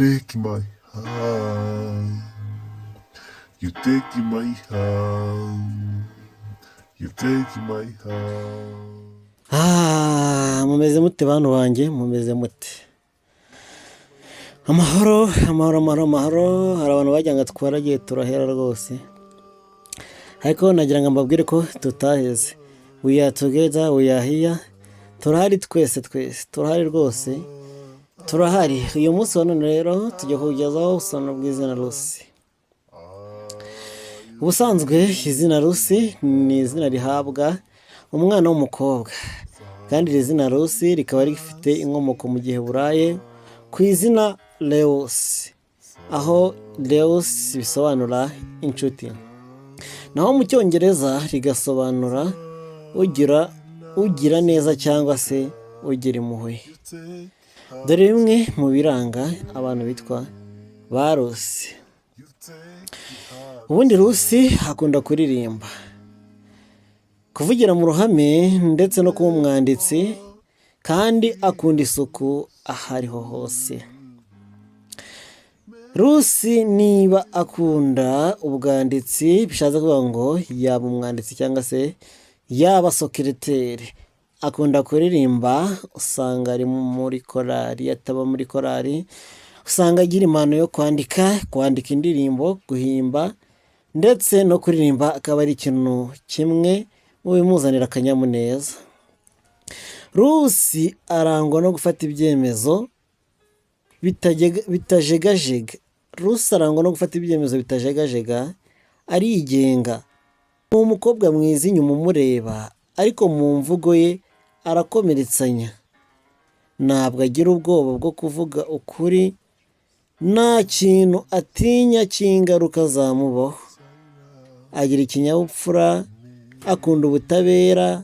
Take my hand. You take my hand. You take my hand. Ah, mumeze mute bantu banjye? Mumeze mute? Amahoro, amahoro, amahoro, amahoro. Hari abantu bagira ngo twaragiye turahera rwose, ariko nagira ngo mbabwire ko tutaheze. We are together, we are here. Turahari twese, twese turahari rwose, turahari. Uyu munsi wa none rero tujya kugezaho ubusobanuro bw'izina Rusi. Ubusanzwe izina Rusi ni izina rihabwa umwana w'umukobwa, kandi iri zina Rusi rikaba rifite inkomoko mu Giheburayi ku izina Lewusi, aho Lewusi bisobanura inshuti, naho mu Cyongereza rigasobanura ugira neza cyangwa se ugira impuhwe. Dore bimwe mu biranga abantu bitwa ba Rusi. Ubundi Rusi akunda kuririmba, kuvugira mu ruhame ndetse no kuba umwanditsi, kandi akunda isuku aho ariho hose. Rusi niba akunda ubwanditsi, bishatse kuvuga ngo yaba umwanditsi cyangwa se yaba secrétaire. Akunda kuririmba, usanga ari muri korali, ataba muri korali usanga agira impano yo kwandika, kwandika indirimbo, guhimba ndetse no kuririmba, akaba ari ikintu kimwe mu bimuzanira akanyamuneza. Rusi arangwa no gufata ibyemezo bitajegajega. Rusi arangwa no gufata ibyemezo bitajegajega, arigenga. Ni umukobwa mwiza inyuma umureba, ariko mu mvugo ye arakomeretsanya. Ntabwo agira ubwoba bwo kuvuga ukuri, nta kintu atinya cy'ingaruka zamubaho. Agira ikinyabupfura, akunda ubutabera,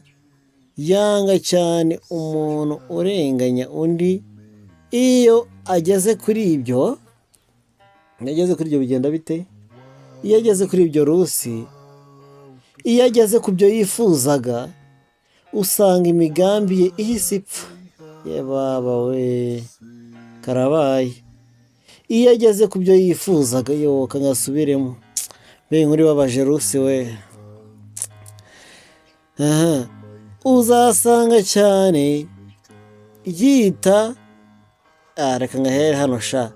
yanga cyane umuntu urenganya undi. Iyo ageze kuri ibyo, iyo ageze kuri ibyo bigenda bite? Iyo ageze kuri ibyo Rusi, iyo ageze ku byo yifuzaga, usanga imigambi ye ihise ipfa. Ye baba we, karabaye! Iyo ageze ku byo yifuzaga, yo kangasubiremo, mbega inkuru ibabaje Rusi we! Aha uzasanga cyane yita, reka ngahere hano sha.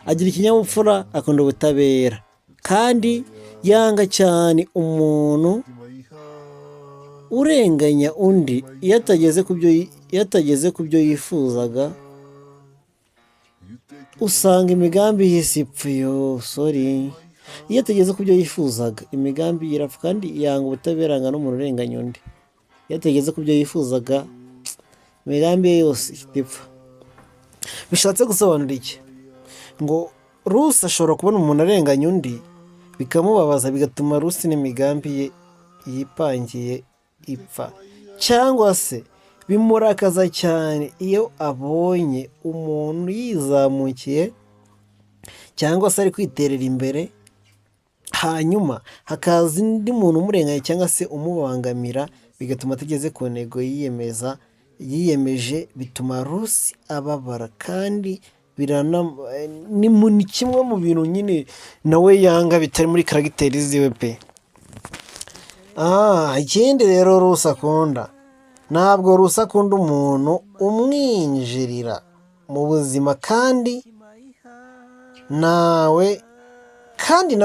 Agira ikinyabupfura, akunda ubutabera, kandi yanga cyane umuntu urenganya undi. Iyo atageze ku byo yifuzaga, usanga imigambi y'isi ipfa. Yo, sorry. Iyo atageze ku byo yifuzaga, imigambi ye irapfa, kandi yanga ubutabera, yanga n'umuntu urenganya undi. Iyo atageze ku byo yifuzaga, imigambi ye yose ihita ipfa. Bishatse gusobanura iki? Ngo Rusi ashobora kubona umuntu arenganya undi bikamubabaza, bigatuma Rusi n'imigambi ye yipangiye ipfa, cyangwa se bimurakaza cyane iyo abonye umuntu yizamukiye cyangwa se ari kwiterera imbere, hanyuma hakaza undi muntu umurenganya cyangwa se umubangamira, bigatuma atageze ku ntego yiyemeje. Bituma Rusi ababara, kandi ni kimwe mu bintu nyine nawe yanga, bitari muri caractère ziwe pe. Ikindi rero Rusi akunda, ntabwo Rusi akunda umuntu umwinjirira mu buzima, kandi nawe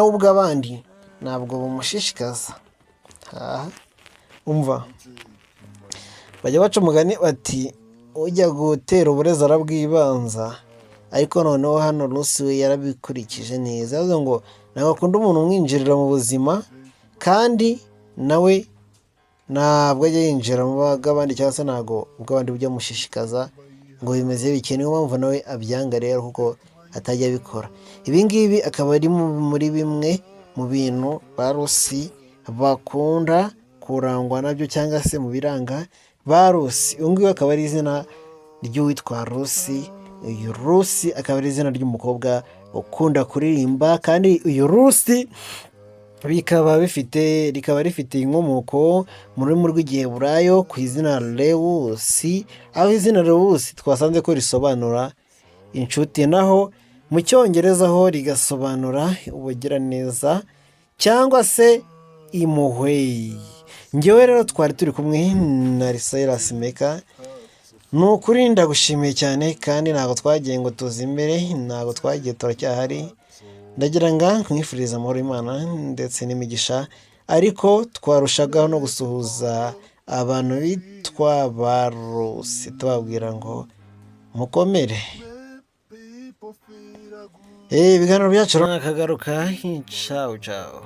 ubwo abandi ntabwo bumushishikaza. Umva, bajya baca umugani bati: "Ujya gutera uburezi arabwibanza." Ariko noneho hano Rusi we yarabikurikije neza. Yavuze ngo ntabwo akunda umuntu umwinjirira mu buzima, kandi nawe ntabwo ajya yinjira mu bw'abandi, cyangwa se ntabwo ubw'abandi bujya bumushishikaza ngo bimeze bike. Niyo mpamvu nawe abyanga rero, kuko atajya abikora. Ibi ngibi akaba ari muri bimwe mu bintu ba Rusi bakunda kurangwa nabyo, cyangwa se mu biranga ba Rusi. Uyu nguyu akaba ari izina ry'uwitwa Rusi. Uyu Rusi akaba ari izina ry'umukobwa ukunda kuririmba, kandi uyu Rusi bikaba bifite rikaba rifite inkomoko mu rurimi rw'Igiheburayo ku izina Lewusi, aho izina Lewusi twasanze ko risobanura inshuti, naho mu Cyongereza ho rigasobanura ubugiraneza cyangwa se impuhwe. Ngewe rero twari turi kumwe na Silas Meka, ni ukuri ndagushimiye cyane kandi ntabwo twagiye ngo tuzimire, ntabwo twagiye, turacyahari. Ndagira ngo nkwifurize amahoro y'Imana ndetse n'imigisha, ariko twarushagaho no gusuhuza abantu bitwa ba Rusi, tubabwira ngo mukomere. Ibiganiro byacu nakagaruka, ciao ciao.